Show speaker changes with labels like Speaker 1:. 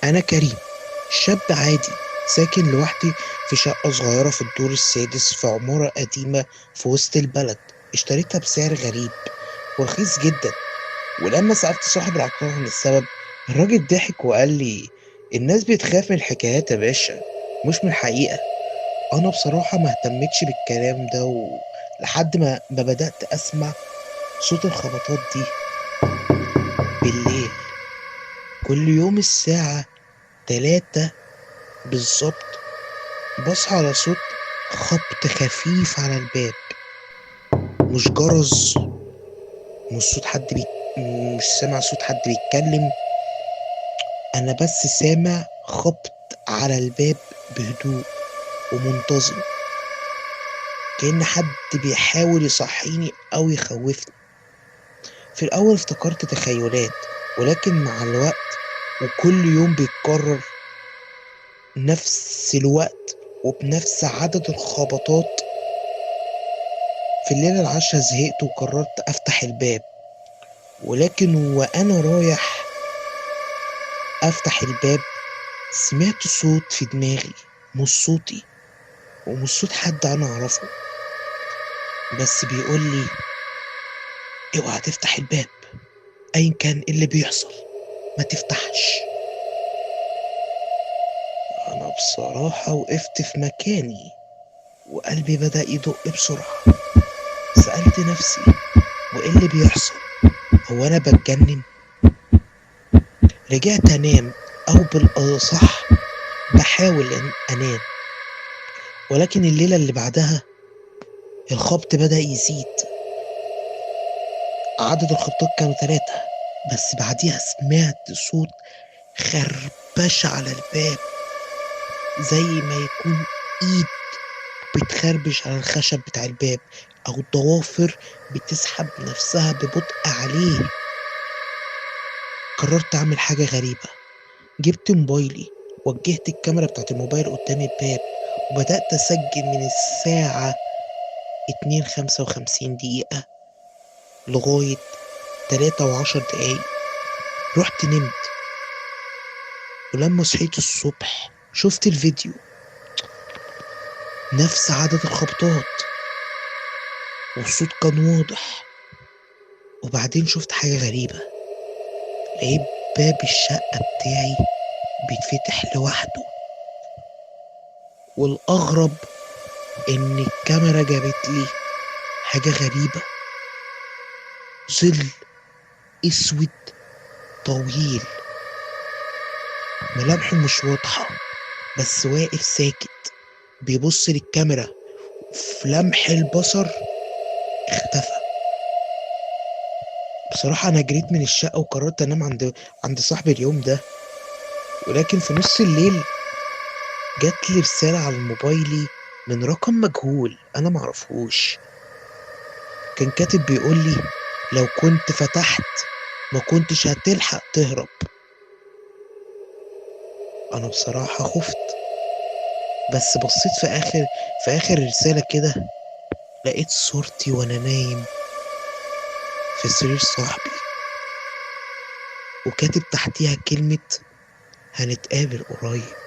Speaker 1: أنا كريم، شاب عادي ساكن لوحدي في شقة صغيرة في الدور السادس في عمارة قديمة في وسط البلد. اشتريتها بسعر غريب ورخيص جدا، ولما سألت صاحب العقار عن السبب الراجل ضحك وقال لي الناس بتخاف من الحكايات يا باشا، مش من الحقيقة. أنا بصراحة ما اهتمتش بالكلام ده لحد ما بدأت أسمع صوت الخبطات دي بالليل كل يوم الساعة 3 بالظبط. بصحى على صوت خبط خفيف على الباب، مش جرس، مش صوت حد مش سامع صوت حد بيتكلم، أنا بس سامع خبط على الباب بهدوء ومنتظم، كأن حد بيحاول يصحيني أو يخوفني. في الأول افتكرت تخيلات، ولكن مع الوقت وكل يوم بيتكرر نفس الوقت وبنفس عدد الخبطات، في الليلة العاشرة زهقت وقررت أفتح الباب. ولكن وأنا رايح أفتح الباب سمعت صوت في دماغي، مش صوتي ومش صوت حد أنا أعرفه، بس بيقول لي اوعى تفتح الباب، أيا كان اللي بيحصل ما تفتحش. أنا بصراحة وقفت في مكاني وقلبي بدأ يدق بسرعة. سألت نفسي وإيه اللي بيحصل، هو أنا بتجنن؟ رجعت أنام، أو بالأصح بحاول أن أنام، ولكن الليلة اللي بعدها الخبط بدأ يزيد. عدد الخبطات كانوا 3، بس بعديها سمعت صوت خربشة على الباب، زي ما يكون إيد بتخربش على الخشب بتاع الباب، أو الضوافر بتسحب نفسها ببطء عليه. قررت أعمل حاجة غريبة، جبت موبايلي، وجهت الكاميرا بتاعت الموبايل قدام الباب، وبدأت أسجل من الساعة 2:55 لغاية 3:10. رحت نمت، ولما صحيت الصبح شفت الفيديو، نفس عدد الخبطات والصوت كان واضح. وبعدين شفت حاجة غريبة، لقيت باب الشقة بتاعي بيتفتح لوحده، والأغرب إن الكاميرا جابت لي حاجة غريبة، ظل أسود طويل ملامحه مش واضحة، بس واقف ساكت بيبص للكاميرا. في لمح البصر اختفى. بصراحة أنا جريت من الشقة وقررت أنام عند صاحبي اليوم ده. ولكن في نص الليل جات لي رسالة على موبايلي من رقم مجهول أنا معرفهوش، كان كاتب بيقول لي لو كنت فتحت ما كنتش هتلحق تهرب. أنا بصراحة خفت، بس بصيت في آخر رسالة كده لقيت صورتي وأنا نايم في سرير صاحبي، وكاتب تحتيها كلمة هنتقابل قريب.